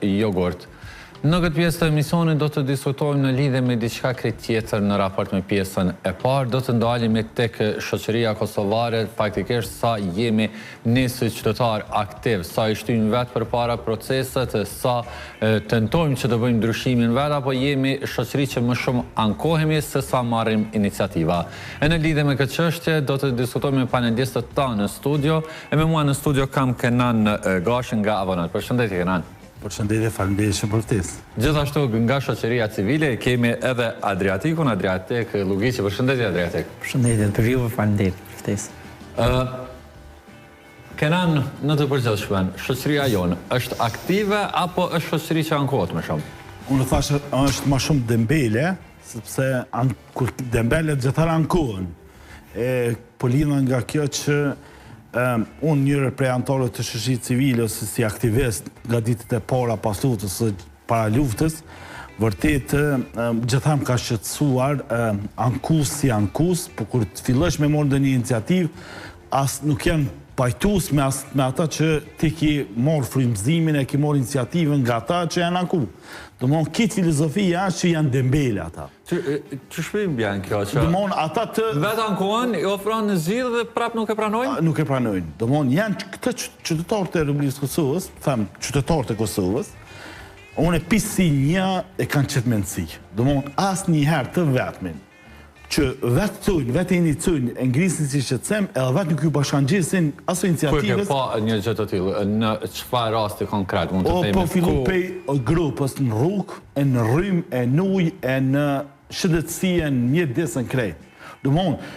Jogurt. Në këtë pjesë të emisionit do të diskutojmë në lidhje me diçka krejt tjetër në raport me pjesën e parë. Do të ndalemi tek shoqëria kosovare, faktikisht sa jemi ne si qytetarë aktiv, sa i shtyjmë vetë përpara proceset, sa tentojmë që të bëjmë ndryshimin vetë apo jemi shoqëri që më shumë ankohemi se sa marrim iniciativa. E në lidhje me këtë çështje do të diskutojmë me panelistët tanë në studio. E me mua në studio kam Kenan Gashin nga Avonat. Përshëndetje Kenan. Përshëndetje, faleminderit shumë për ftesë. Gjithashtu nga shoqëria civile kemi edhe Adriatikun, Adriatik Llugiqi. Përshëndetje Adriatik. Përshëndetje për juve, faleminderit për ftesë. Kenan, në të përgjithshmen, shoqëria jonë është aktive apo është shoqëri që ankohet më shumë? Unë thashë është më shumë dembele, sepse kur dembelet gjithherë ankohen. E po lidhna nga kjo që unë njëri prej anëtarëve të shoqërisë civile ose si aktivist nga ditët e para pas luftës ose para luftës, vërtet gjithherë më ka shqetësuar ankus si ankus, po kur të fillosh me marrë ndonjë iniciativë, as nuk janë pajtus me, as, me ata që ti ki marrë frymëzimin e ki marrë iniciativën nga ata që janë anku. Domethënë, këtë filozofia është që janë dembele ata. Qysh i bjen kjo që... Domethënë, ata të... Vetë ankohen, i ofron zgjidhje dhe prap nuk e pranojnë? Nuk e pranojnë. Domethënë, janë këta qytetarët e Republikës së Kosovës, them, qytetarët e Kosovës, unë e pi si një e kanë qëtë mendësi. Domethënë, asnjëherë të vetmin, që vetë thujnë, vetë e inicojnë, e ngrisin si shqetësim, edhe vetë nuk ju bashkangjisin asoj iniciativës. Ku e ke pa një gjë të tillë? Në çfarë rasti konkret mund të themi? O, po fillu pej grupës në rrugë, e në rrymë, e në ujë, e në shëndetësi, e në mjedis, në krejt. Domethënë,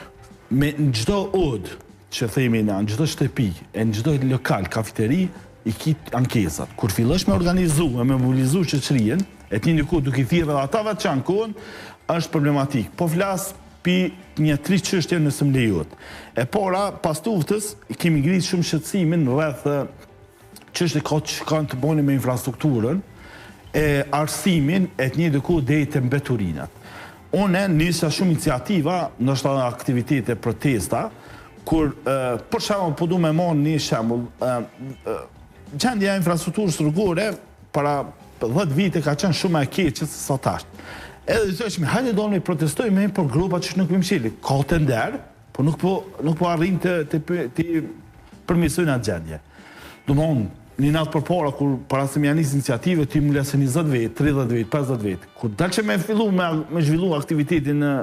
me në çdo odë, që themi na, në çdo shtëpi, e në çdo lokal, kafiteri, i ki ankesat. Kur fillosh me organizu e me mobilizu shoqërinë, e të njëjtën kohë duke i thirrë edhe ata vetë që ankohen, është problematik. Po flas pi një tri çështje nëse më lejohet. E para, pas luftës, kemi ngritë shumë shqetësimin rreth çështje ka që kanë të bëjnë me infrastrukturën, e arsimin, e të njëjtën kohë deri te mbeturinat. Unë nisa shumë iniciativa, ndoshta edhe aktivitete, protesta, kur, për shembull, po du me marrë një shembull, gjendja e infrastrukturës rrugore para 10 vite ka qenë shumë më e keqe se sa tash. Edhe i thoshim, hajde do ne protestojmë për gropat që nuk po mshili. Ka tender, po nuk po nuk po arrijmë të të, të përmirësojnë atë gjendje. Domthon, një natë përpara kur para se me ja nis iniciative ti më lëse 20 vjet, 30 vjet, 50 vjet. Kur dal që me fillu me me zhvillu aktivitetin në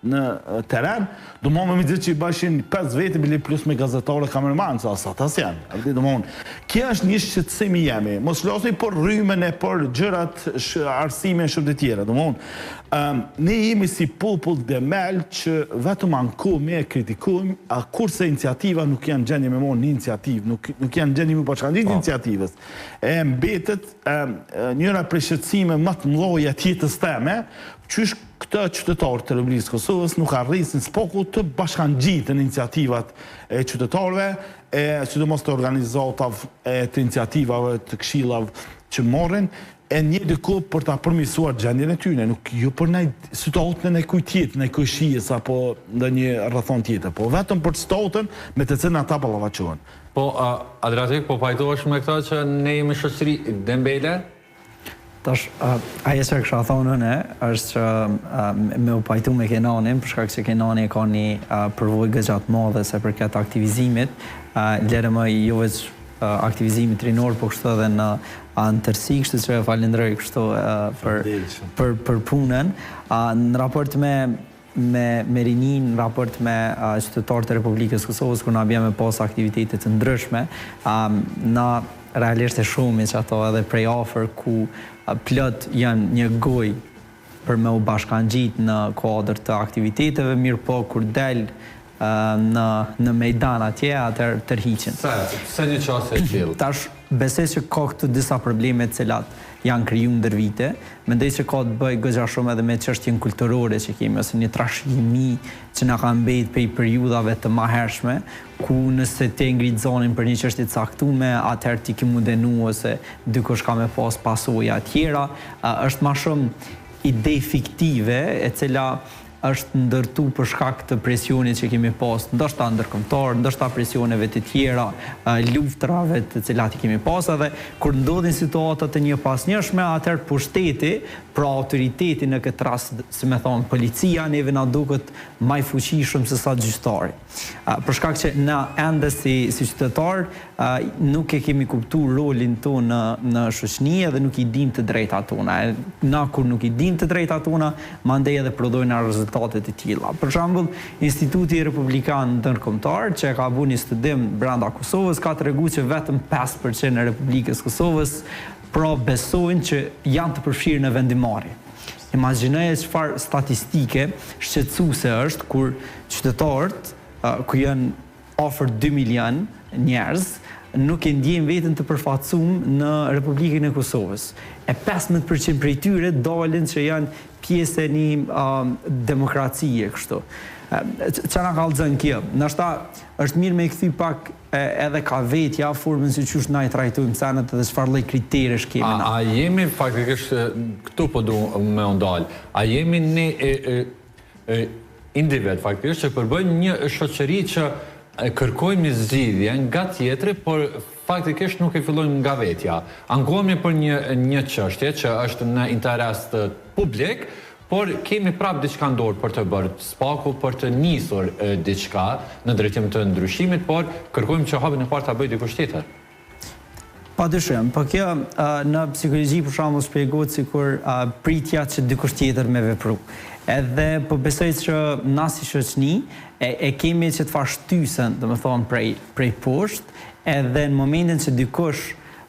në teren, domethënë me gjithë që i bashin 5 vete, bile plus me gazetarë e kameramanë, sa sa ta s'janë. A vërtet, domethënë, kjo është një shqetësim i jemi. Mos flasim për rrymën e për gjërat, arsimin e shumë të tjera. Domethënë, ëm ne jemi si popull dembel që vetëm ankohemi e kritikojmë, a kurse iniciativa nuk janë gjendje me marrë një iniciativë, nuk nuk janë gjendje me bashkangjit po. iniciativës. E mbetet ëm njëra prej shqetësimeve më të mëdha të jetës teme, qysh këta qytetarë të Republikës së Kosovës nuk arrisin së paku të bashkangjiten iniciativat e qytetarëve, e sidomos të organizatave e të iniciativave të këshillave që marrin, e një diku për ta përmirësuar gjendjen e tyre, nuk jo për ndaj situatën e kujt tjetër, ndaj kojshisë apo ndonjë rrethanë tjetër, po vetëm për situatën me të cilën ata ballafaqohen. Po, Adriatik, po pajtohesh me këtë që ne jemi shoqëri dembele? Tash, ajo që kisha thonë unë, është që me u pajtu me Kenanin, për shkak që Kenani e ka një përvojë goxha të madhe sa i përket aktivizimit, lere më jo veç aktivizimit rinor, po kështu edhe në tërësi, kështu që e falënderoj kështu për për për punën. Në raport me me me rininë, në raport me qytetarët e Republikës së Kosovës, kur na bjen me pas aktivitete të ndryshme, na realisht e shohim që ato edhe prej afër ku plot janë një gojë për me u bashkangjit në kuadër të aktiviteteve, mirëpo kur del në në mejdan atje, atëherë tërhiqen. Pse? Pse një qasje e tillë? Tash besoj që ka këtu disa probleme të cilat janë kriju ndër vite. Mendoj që ka të bëjë goxha shumë edhe me çështjen kulturore që kemi ose një trashëgimi që na ka mbet prej periudhave të mahershme, ku nëse ti e ngrit zonin për një çështje të caktume, atëherë ti ke mu dënu ose dikush ka me pas pasoja tjera. Është ma shumë ide fiktive e cila. është ndërtu për shkak të presionit që kemi pas, ndoshta ndërkombëtar, ndoshta presioneve të tjera, luftërave të cilat i kemi pas edhe kur ndodhin situata të njëpasnjëshme, atëherë pushteti, pra autoriteti në këtë rast, si me thonë, policia neve na duket ma i fuqishëm se sa gjyqtari. Për shkak që na ende si si qytetarë nuk e kemi kuptu rolin tonë në në shoqni edhe nuk i dimë të drejtat tona. E na kur nuk i dimë të drejtat tona, mandej edhe prodhojna rezultate të tilla. Për shembull, Instituti Republikan Ndërkombëtar që e ka bu një studim brenda Kosovës ka tregu që vetëm 5% e Republikës Kosovës pra besojnë që janë të përfshirë në vendimmarrje. Imagjinoje çfarë statistike shqetësuese është kur qytetarët, ku janë afër dy milionë njerëz, nuk e ndjejnë veten të përfaqësum në Republikën e Kosovës. E 15 për qind prej tyre dalin që janë pjesë e një demokracie kështu. Ça na kallxon kjo? Ndoshta është mirë me e kthy pak edhe ka vetja formën se qysh na i trajtojmë senet edhe çfarë lloj kriteresh kemi na. A jemi faktikisht këtu po du me u ndal. A jemi ne individ faktikisht që përbëjmë një shoqëri që kërkojmë një zgjidhje nga tjetri, por faktikisht nuk e fillojmë nga vetja. Ankohemi për një një çështje që është në interes publik, por kemi prapë diçka në dorë për të bërë, së paku për të nisur diçka në drejtim të ndryshimit, por kërkojmë që hapin e parë ta bëjë dikush tjetër. Pa dyshim, po kjo në psikologji për shembull shpjegohet sikur pritja që dikush tjetër me vepru. Edhe po besoj që na si shoqni e, e kemi qët farë shtysën, domethonë prej prej poshtë, edhe në momentin që dikush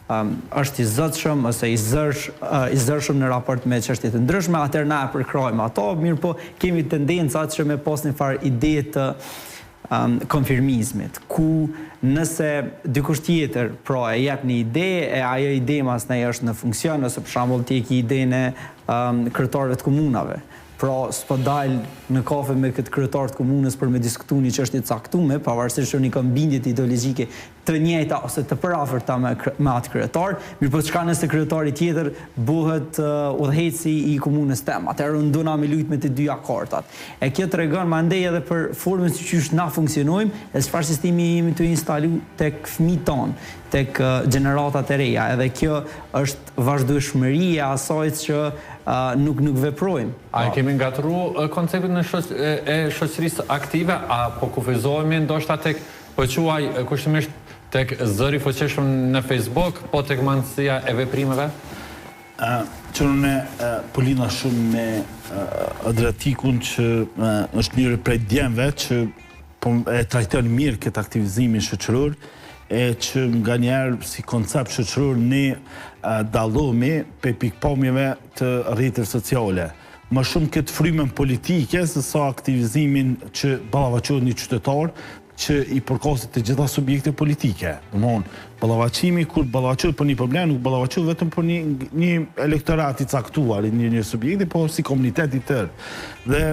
është i zotshëm ose i zërsh, i zërshëm në raport me çështje të ndryshme, atëherë na e përkrahim ato, mirëpo kemi tendenca që me pas një farë ide të um, konfirmizmit, ku nëse dikush tjetër pra e jep një ide, e ajo ide masnej është në funksion, ose për shembull ti e ki idenë e um, kryetarëve të komunave. Pra, s'po dal në kafe me këtë kryetar të komunës për me diskutu një çështje të caktume, pavarësisht që unë i kam bindjet ideologjike të njëjta ose të përafërta me me atë kryetar, mirëpo çka nëse kryetari tjetër bëhet udhëheqësi i komunës tem, atëherë unë duna me lujt me të dyja kartat. E kjo tregon mandej edhe për formën se qysh na funksionojmë e çfarë sistemi jemi tu instalu tek fëmijët tanë, tek gjeneratat e reja, edhe kjo është vazhdueshmëri e asaj që nuk nuk veprojmë. A e kemi ngatërru konceptin e e shoqërisë aktive, a po kufizohemi ndoshta tek Po e quaj kushtimisht tek zëri i fuqishëm në Facebook, po tek mangësia e veprimeve? Që unë po lidhna shumë me Adriatikun që është njëri prej djemve që po e trajton mirë këtë aktivizimin shoqëror e që nganjëherë si koncept shoqëror ne dallohemi prej pikëpamjeve të rrjeteve sociale. Më shumë këtë frymën politike se sa aktivizimin që ballafaqohet një qytetar që i përkasin të gjitha subjekte politike. Domthon, ballafaqimi kur ballafaqohet për një problem, nuk ballafaqohet vetëm për një një elektorat i caktuar i një një subjekti, por si komunitet i tërë. Dhe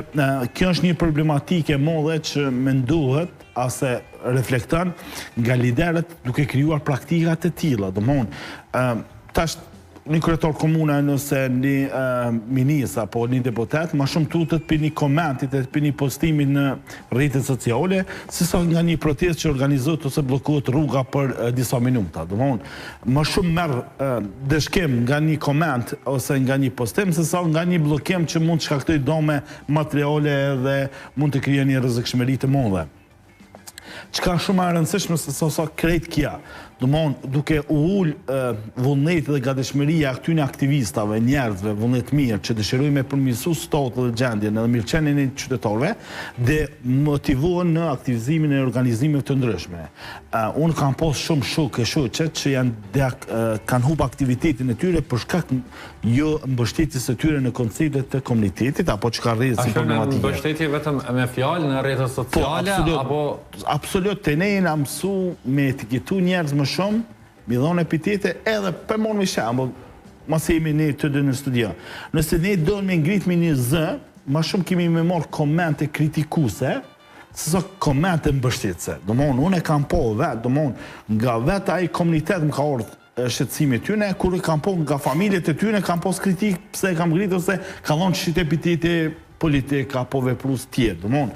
kjo është një problematikë e madhe që mendohet ose reflekton nga liderët duke krijuar praktika të tilla. Domthon, tash një kryetar komune nëse një ministër apo një deputet, ma shumë tutet prej një komentit e prej një postimit në rrjetet sociale, se sa nga një protestë që organizohet ose bllokohet rruga për disa minuta. Domthon, ma shumë merr ndëshkim nga një koment ose nga një postim, se sa nga një bllokim që mund të shkaktojë dame materiale dhe mund të krijojë një rrezikshmëri të madhe. Çka është shumë më e rëndësishme se sa sa krejt kjo. Domthon, duke u ul vullneti dhe gatishmëria e këtyre aktivistave, njerëzve vullnetmirë që dëshirojnë me përmirësu statusin dhe gjendjen edhe mirëqenien e qytetarëve, dhe motivohen në aktivizimin e organizimeve të ndryshme. Unë kam pas shumë shokë e shoqe që janë kanë humb aktivitetin e tyre për shkak jo mbështetjes së tyre në koncepte të komunitetit apo çka rrjedh si problematike. Mbështetje vetëm me fjalë në rrjetet po, sociale apo absolut te ne jena mësu me etiketu njerëz më shumë, me dhonë epitete edhe pe marr një shembull, masi jemi ne të dy në studio. Nëse ne do me ngrit me një zë, më shumë kemi me marr komente kritikuese, se sa komente mbështetëse. Domthon unë e kam po vetë, domthon nga vetë ai komunitet më ka ardhur shqetësimi i tyne, kur e kam po nga familjet e tyne, kam pas kritikë pse e kam ngritur ose kanë thonë qit epiteti. Politik apo veprues tjerë, domthon,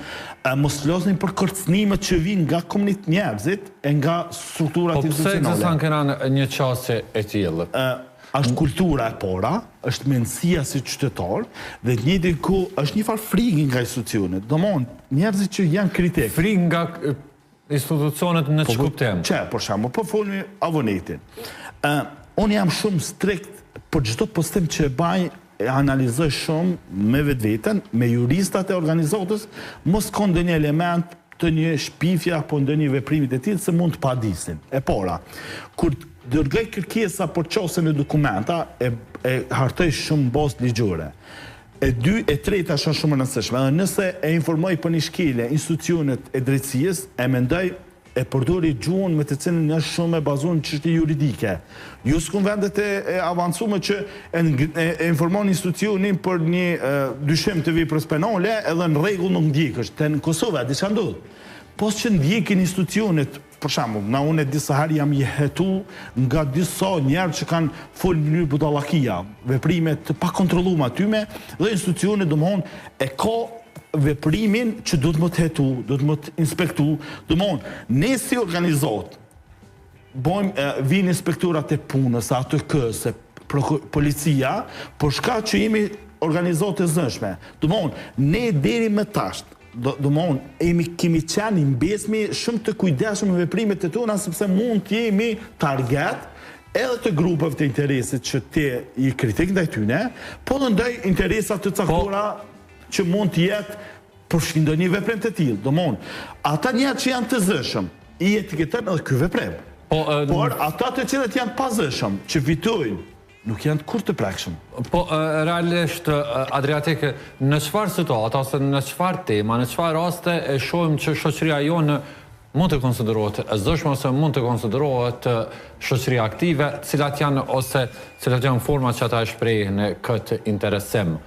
mos flasim për kërcënimet që vijnë nga komunit njerëzit e nga strukturat Po pse institucionale. ekziston Kenan një qasje e tillë? Ë, është kultura e para, është mendësia si qytetar dhe të njëjtën kohë është një farë frikë nga institucionet. Domthon, njerëzit që janë kritik. Frikë nga institucionet në Po, ç'kuptim? Që, për shembull, po folmi avonetin. Ë, unë jam shumë strikt për çdo postim që e baj e analizoj shumë me vetveten, me juristat e organizatës, mos ka ndonjë element të një shpifje apo ndonjë veprimi të tillë se mund të padisin. E para, kur dërgoj kërkesa për qasje në dokumenta, e, e hartoj shumë bazë ligjore. E dy, e treta është shumë e rëndësishme, edhe nëse e informoj për një shkelje institucionet e drejtësisë, e mendoj e përdori gjuhën me të cilën është shumë e bazuar në çështje juridike. Jo sikur vendet e, e avancume që e, e, e informon institucionin për një e, dyshim të veprës penale edhe në rregull nuk ndjekësh. Te në Kosovë, a di çka ndodh? Pos që ndjekin institucionet, për shembull, na unë disa herë jam hetu nga disa njerëz që kanë fol në mënyrë budallakia, veprime të pakontrolluara atyme dhe institucionet domthon e ka veprimin që duhet me të hetu, duhet me të inspektu, domthon ne si organizatë bojmë vijnë inspektorat e punës, ATK-së, policia, për shkak që jemi organizatë e zëshme. Domthon, ne deri më tash, domthon, jemi kemi qenë i mbesmi shumë të kujdesshëm në veprimet e tona sepse mund të jemi target edhe të grupeve të interesit që ti je kritik ndaj tyne, po dhe ndaj interesa të caktuara që mund të jetë përfshi ndonjë veprim të tillë. Domthon, ata njerëz që janë të zëshëm, i etiketon edhe ky veprim. Po, Por ata të cilët janë pazëshëm, që fitojnë, nuk janë kurrë të prekshëm. Po, realisht, Adriatik, në çfarë situata ose në çfarë tema, në çfarë raste e shohim që shoqëria jonë mund të konsiderohet e zëshme ose mund të konsiderohet shoqëri aktive, cilat janë ose cilat janë format që ata e shprehin këtë interesim?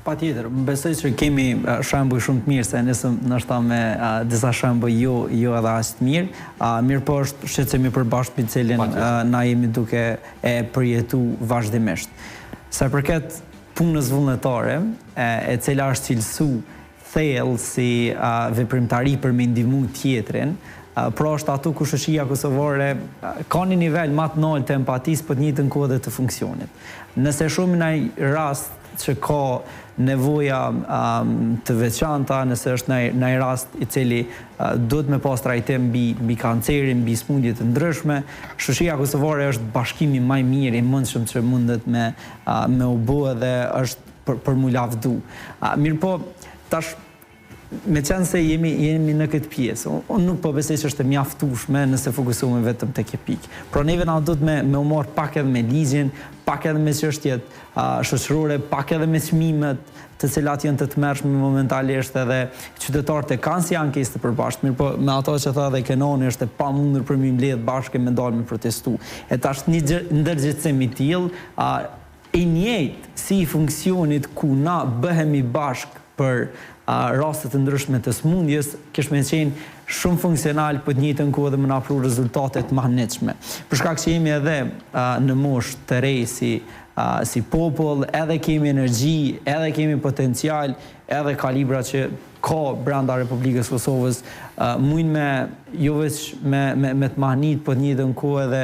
Patjetër, besoj që kemi shembuj shumë të mirë, se nisëm ndoshta me disa shembuj jo, jo edhe aq të mirë, mirëpo është shqetësim i përbashkët mbi të cilin na jemi duke e përjetu vazhdimisht. Sa i përket punës vullnetare, e cila është cilësu thellë si veprimtari për me ndihmu tjetrin, pra është aty ku shoqëria kosovare ka një nivel ma të naltë të empatisë, po të njëjtën kohë edhe të funksionit. Nëse shohim naj rast që ka nevoja të veçanta, nëse është naj naj rast i cili duhet me pas trajtim mbi mbi kancerin, mbi sëmundje të ndryshme, shoqëria kosovare është bashkimi ma i mirë i mundshëm që mundet me me u bo edhe është për, për mu lavdu. Mirëpo, tash, meqenëse jemi, jemi në këtë pjesë, unë nuk po besoj që është e mjaftueshme nëse fokusohemi vetëm te kjo pikë. Pra neve na duhet me, me u marrë pak edhe me ligjin, pak edhe me çështjet shoqërore, pak edhe me çmimet të cilat janë të tmerrshme momentalisht edhe qytetarët e kanë si ankesë të përbashkët, mirëpo me ato që tha edhe Kenani është e pamundur për m'i mbledh bashkë e me dalë me protestu. E tash një ndërgjegjësim i tillë, I njëjtë si i funksionit ku na bëhemi bashkë për raste të ndryshme të sëmundjes, kish me qenë shumë funksional po të njëjtën kohë edhe me na pru rezultate të mahnitshme. Për shkak që jemi edhe në moshë të re si si popull, edhe kemi energji, edhe kemi potencial, edhe kalibra që ka brenda Republikës së Kosovës, mujnë me jo veç me me me të mahnit, po të njëjtën kohë edhe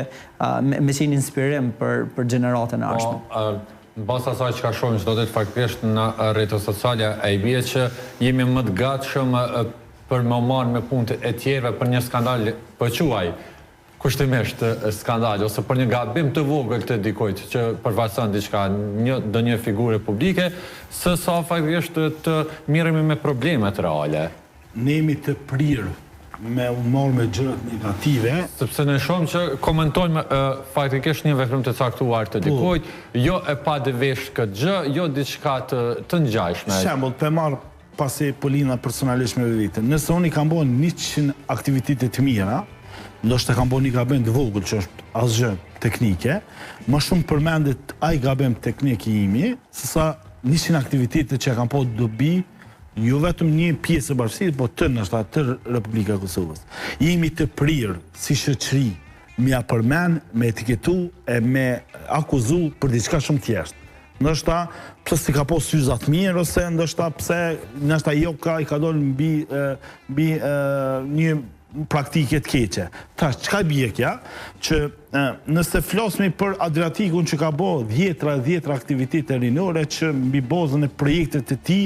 me, me qenë inspirim për për gjeneratën e ardhshme. Po, në bazë të asaj çka shohim çdo ditë faktikisht në rrjetet sociale, a i bie që jemi më të gatshëm për me u marrë me punët e tjerëve për një skandal, po e quaj kushtimisht skandal ose për një gabim të vogël të dikujt që përfaqëson diçka, një ndonjë figure publike, se sa faktikisht të merremi me problemet reale. Ne jemi të prirë me u marrë me gjërat negative. Sepse ne shohim që komentojmë faktikisht një veprim të caktuar të dikujt, jo e pa vesh këtë gjë, jo diçka të të ngjashme. Shembull, po e marr pasi po lidhna personalisht me veten. Nëse unë i kam bo 100 aktivitete të mira, ndoshta kam bo një gabim të vogël që është asgjë teknike, më shumë përmendet ai gabim teknik i imi, sesa 100 aktivitete që e kam po dobi Jo vetëm një pjesë e bashkësisë, po tërë ndoshta tërë Republika e Kosovës. Jemi të prirë si shoqëri me ja përmend, me etiketu e me akuzu për diçka shumë thjesht. Ndoshta pse s'i ka pas syzat mirë ose ndoshta pse ndoshta jo ka i ka dalë mbi mbi një praktike të keqe. Tash çka bie kja? Që nëse flasmi për Adriatikun që ka bo dhjetra e dhjetra aktivitete rinore që mbi bazën e projekteve të tij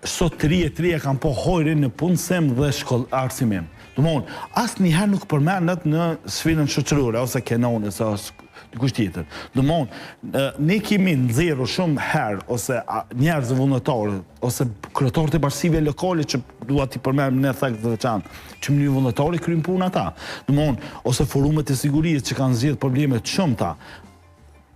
sot të ri e të reja kanë pa hajrin në punësim dhe shkoll arsimim. Domthon, asnjëherë nuk përmendet në sferën shoqërore ose Kenani ose as dikush tjetër. Domthon, ne kemi nxjerrur shumë herë ose njerëz vullnetarë ose kryetarët e bashkësive lokale që dua t'i përmend në theks të veçantë, që në mënyrë vullnetare kryejnë punë ata. Domthon, ose forumet e sigurisë që kanë zgjidhur probleme të shumta.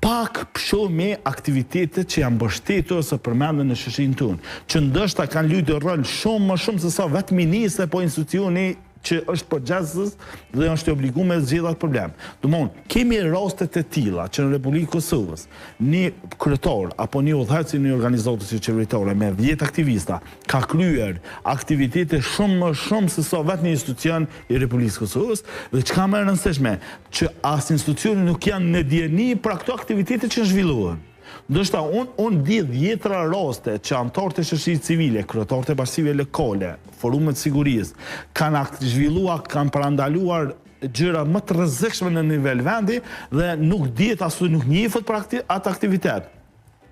Pak po shohim aktivitete që janë mbështetur ose përmenden në shoqërinë tonë, që ndoshta kanë luajtur rol shumë më shumë se sa vetë ministri apo institucioni që është përgjegjës dhe është i obliguar me zgjidh atë problem. Domthon, kemi raste të tilla që në Republikën e Kosovës, një kryetar apo një udhëheqës i një organizate joqeveritare me 10 aktivista ka kryer aktivitete shumë më shumë se sa vetë një institucion i Republikës së Kosovës dhe çka më e rëndësishme, që as institucioni nuk janë në dijeni për këto aktivitete që zhvillohen. Ndoshta unë unë di dhjetra raste që anëtarët e shoqërisë civile, kryetarët e bashkësive lokale, forumet e sigurisë, kanë zhvilluar, kanë parandaluar gjëra më të rrezikshme në nivel vendi dhe nuk dihet as nuk njihet për atë aktivitet.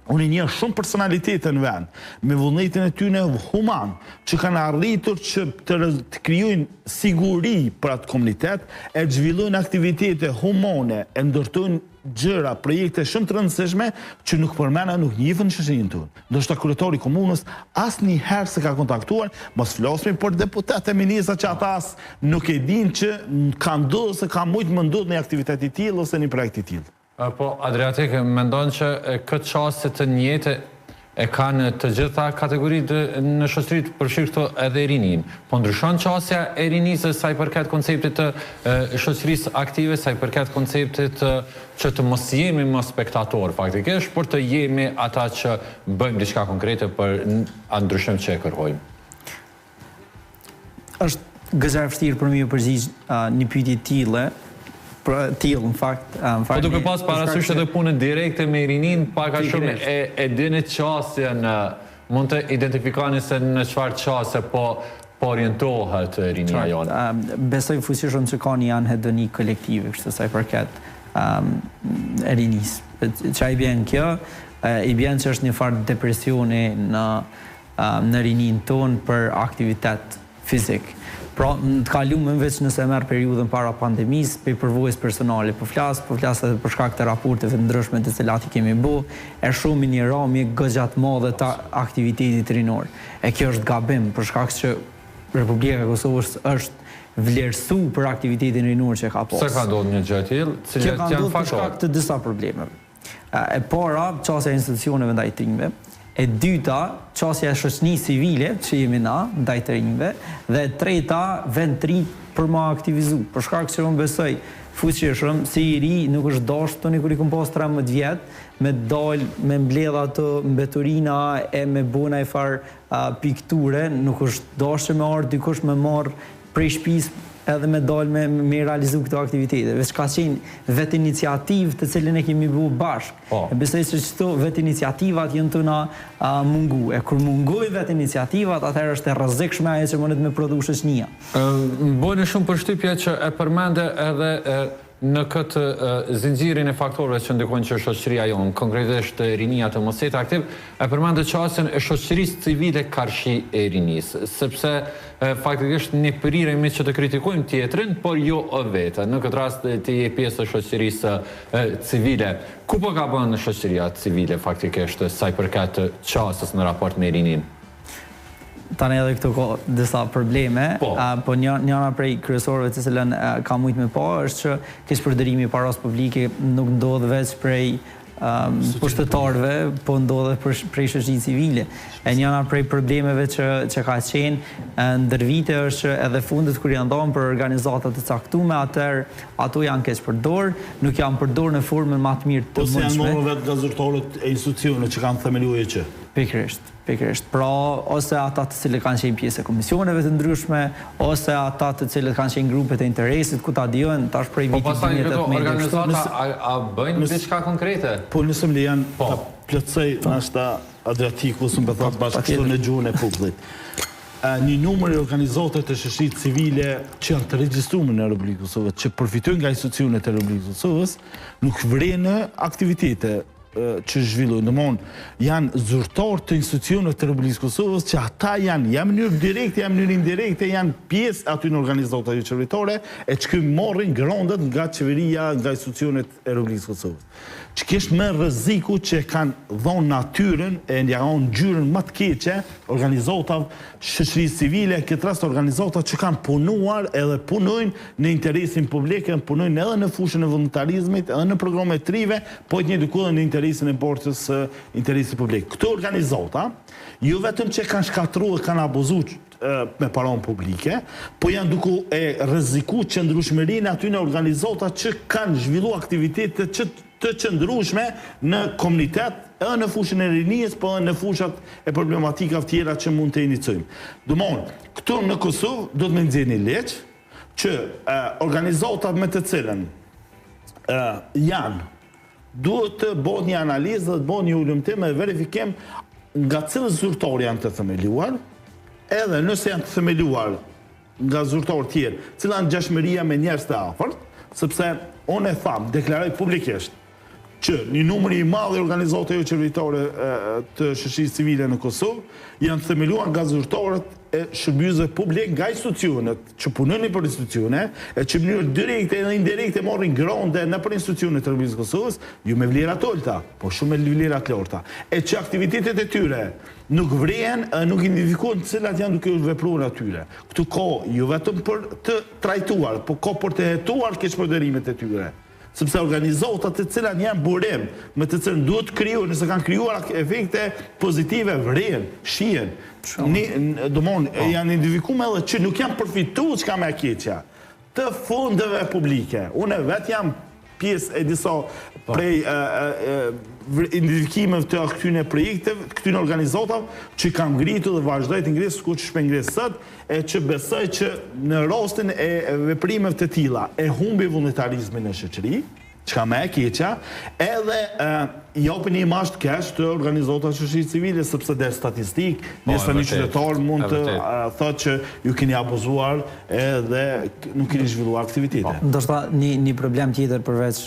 Unë i njoh shumë personalitete në vend, me vullnetin e tyre human, që kanë arritur që të, të krijojnë siguri për atë komunitet, e të zhvillojnë aktivitete humane, e ndërtojnë gjëra, projekte shumë të rëndësishme që nuk përmenden, nuk njihen në shoqërinë tonë. Ndoshta kryetari i komunës asnjëherë s'e ka kontaktuar, mos flasmi për deputetë e ministra që ata as nuk e dinë që ka ndodhur ose ka mujtë më ndodhë një aktivitet i tillë ose një projekt i tillë. Po, Adriatik, mendon që këtë qasje të njëjtë e kanë të gjitha kategoritë në shoqëri, përfshirë këtu edhe rininë. Po ndryshon qasja e rinisë sa i përket konceptit të shoqërisë aktive, sa i përket konceptit që të mos jemi më spektatorë faktikisht, por të jemi ata që bëjmë diçka konkrete për atë ndryshim që e kërkojmë. Është goxha e vështirë për me iu përgjigj një pyetje të tillë, pra tillë në fakt, më falni. Po duke pas parasysh edhe punën direkte me rininë, pak a shumë e e dini qasjen, mund të identifikoni se në çfarë qasje po po orientohet rinia jonë. Besoj fuqishëm që ka një anhedoni kolektive kështu sa i përket rinisë. Ça i bjen kjo? I bjen që është një farë depresioni në në rininë tonë për aktivitet fizik. Pra, në të kalumen, veç nëse e merr periudhën para pandemisë, prej përvojës personale po flas, po flas edhe për shkak të raporteve të ndryshme të cilat i kemi bo, e shohim një ramje goxha të madhe të aktivitetit rinor. E kjo është gabim, për shkak që Republika e Kosovës është vlerësu për aktivitetin rinor që ka pasë. Pse ka ndodhur një gjë e tillë? Cilët janë faktorët? Kjo ka ndodhur për shkak të disa problemeve. E para, qasja e institucioneve ndaj të rinjve. E dyta, qasja e shoqënisë civile, që jemi na, ndaj të rinjve. Dhe e treta, vetë të rinjtë për m'u aktivizu. Për shkak që unë besoj fuqishëm, si i ri nuk është dashtë tani kur i kom pas 13 vjet, me dal me mbledh ato mbeturina e me bo naj far pikture, nuk është dashtë që me ardhë dikush me marrë prej shpisë edhe me dalë me me realizu këto aktivitete. Veç ka qenë vetë iniciativë të cilën e kemi bu bashkë. Po. E besoj se qëto vetë iniciativat janë tu na mungu. E kur mungojnë vetë iniciativat, atëherë është e rrezikshme ajo që mundet me prodhu shoqënia. Më boni shumë përshtypje që e përmende edhe Në këtë zinxhirin e faktorëve që ndikojnë që shoqëria jonë, konkretisht rinia të mos jetë aktiv, e përmende qasjen e shoqërisë civile karshi e rinisë, sepse faktikisht ne priremi që të kritikojmë tjetrin, por jo veten. Në këtë rast ti je pjesë e shoqërisë civile. Ku po gabon shoqëria civile faktikisht sa i përket qasjes në raport me rininë? Tani edhe këtu ka disa probleme, po, po një, njëra prej kryesorëve të cilën ka mujt me pa është që keqpërdorimi i parasë publike nuk ndodh veç prej um, pushtetarëve, po ndodh edhe prej shoqërisë civile. E njëra prej problemeve që, që ka qenë ndër vite është që edhe fondet kur janë dhënë për organizata të caktume, atëherë ato janë keqpërdor, nuk janë përdor në formën më të mirë të mundshme. Ose janë marrë vetë nga zyrtarët e institucioneve që kanë themeluar që. Pikërisht, pikërisht. Pra, ose ata të cilët kanë qenë pjesë e komisioneve të ndryshme, ose ata të cilët kanë qenë grupet e interesit, ku ta di unë, tash prej po, vitit 2018 po, pastaj këto organizata a, a bëjnë diçka konkrete? Po, nëse më lejon po. ta plotësoj po. nashta Adriatiku, s'më po thotë bashkë kështu në gjuhën e popullit. Një numër i organizatave të shoqërisë civile që janë të regjistruar në Republikën e Kosovës, që përfitojnë nga institucionet e Republikës së Kosovës, nuk vërehen aktivitete që zhvillojnë. Domthon, janë zyrtarë të institucioneve të Republikës së Kosovës që ata janë ja në mënyrë direkte, ja në mënyrë indirekte janë pjesë aty në organizata joqeveritare e që marrin grandet nga qeveria, nga institucionet e Republikës së Kosovës. Që ky është më rreziku që e kanë dhonë natyrën e ja dhonë ngjyrën më të keqe organizatave shoqërisë civile, në këtë rast organizata që kanë punuar edhe punojnë në interesin publik, e punojnë edhe në fushën e vullnetarizmit, edhe në programe të rive, po të njëjtën kohë edhe në interesin e mbrojtjes së interesit publik. Këto organizata, jo vetëm që kanë shkatërru dhe kanë abuzu me paranë publike, po janë duke e rreziku qëndrueshmërinë e atyne organizata që kanë zhvillu aktivitete që të qëndrueshme në komunitet, edhe në fushën e rinisë, po edhe në fushat e problematikave tjera që mund të iniciojmë. Domthon, këtu në Kosovë duhet me nxjerrë një ligj që organizatat me të cilën janë Duhet të bëhet një analizë dhe të bëhet një hulumtim e verifikim nga cilët zyrtarë janë të themeluar, edhe nëse janë të themeluar nga zyrtarë tjerë, cila ngjashmëria me njerëz të afërt, sepse unë e tham, deklaroj publikisht, që një numër i madh i organizatave joqeveritare të shoqërisë civile në Kosovë janë themeluar nga zyrtarët e shërbyesve publik nga institucionet që punojnë për institucione, e që në mënyrë direkte edhe indirekte marrin grante nëpër institucionet e Republikës së Kosovës, jo me vlera të ulëta, po shumë me vlera të larta, e që aktivitetet e tyre nuk vrehen e nuk identifikohen cilat janë duke u vepruar atyre. Këtu ka jo vetëm për të trajtuar, po ka për të hetuar keqpërdorimet e tyre. Sepse organizatat të cilat janë burim, me të cilën duhet të krijojnë, nëse kanë krijuar efekte pozitive, vrehen, shihen. Domthon, po. janë identifikuar edhe që nuk janë përfitues çka më e keqja të fondeve publike. Unë vetë jam pjesë e disa po. prej identifikimeve të këtyre projekteve, të këtyre organizatave që kam ngritur dhe vazhdoj të ngris, ku që shpe ngris sot, e që besoj që në rastin e veprimeve të tilla e humbi vullnetarizmin në shoqëri, çka më e keqja, edhe japin një imazh të keq të organizatave të shoqërisë civile, sepse del statistikë, po, nëse një qytetar mund të thotë që ju keni abuzuar edhe nuk keni zhvilluar aktivitete. Po. Ndoshta një një problem tjetër përveç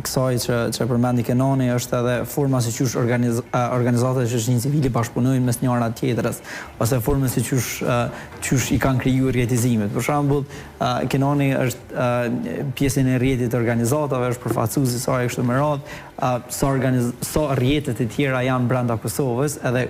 kësaj që që përmendi Kenani është edhe forma se qysh organiz, organizatat e shoqërisë civile bashkëpunojnë mes njëra tjetrës. ose formën se qysh qysh i kanë kriju rrjetizimet. Për shembull, Kenani është pjesë e rrjetit të organizatave, është përfaqësues i saj e kështu me radhë, sa organiz sa rrjete të tjera janë brenda Kosovës, edhe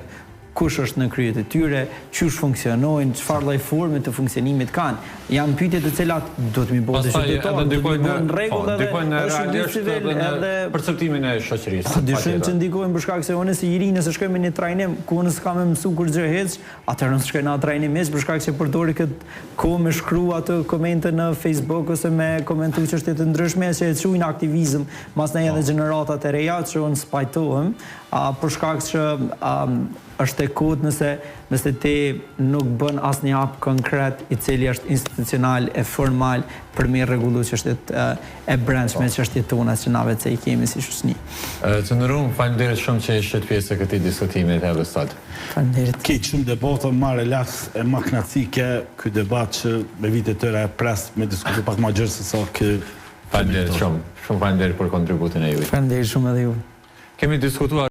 kush është në krye të tyre, qysh funksionojnë, çfarë lloj forme të funksionimit kanë. Janë pyetje të cilat duhet mi bo qytetarët, duhet mi bo në rregull po, edhe edhe realisht civil, edhe perceptimin e shoqërisë. Pa dyshim që ndikojnë për shkak se unë si i ri nëse shkoj me një trajnim ku unë s'kam me mësu kurrgjë hiç, atëherë unë s'shkoj në atë trajnim hiç për shkak se përdori këtë kohë me shkru ato komente në Facebook ose me komentu çështje të ndryshme që e quajnë aktivizëm, masnej edhe po. gjeneratat e reja që unë s'pajtohem, a, për shkak që a, është e kotë nëse nëse ti nuk bën asnjë hap konkret i cili është institucional e formal për me rregullu çështjet e brendshme, po. çështjet tona që na vetë se i kemi si shoqëni. Të nderuam, faleminderit shumë që ishit pjesë e këtij diskutimi edhe sot. Faleminderit. Ke shumë debate ma relax e ma kënaqësi ke ky debat që me vite të tëra e pres me diskutu pak ma gjerë se sa ky. Faleminderit shumë. Shumë faleminderit për kontributin e juaj. Faleminderit shumë edhe ju. Kemi diskutuar.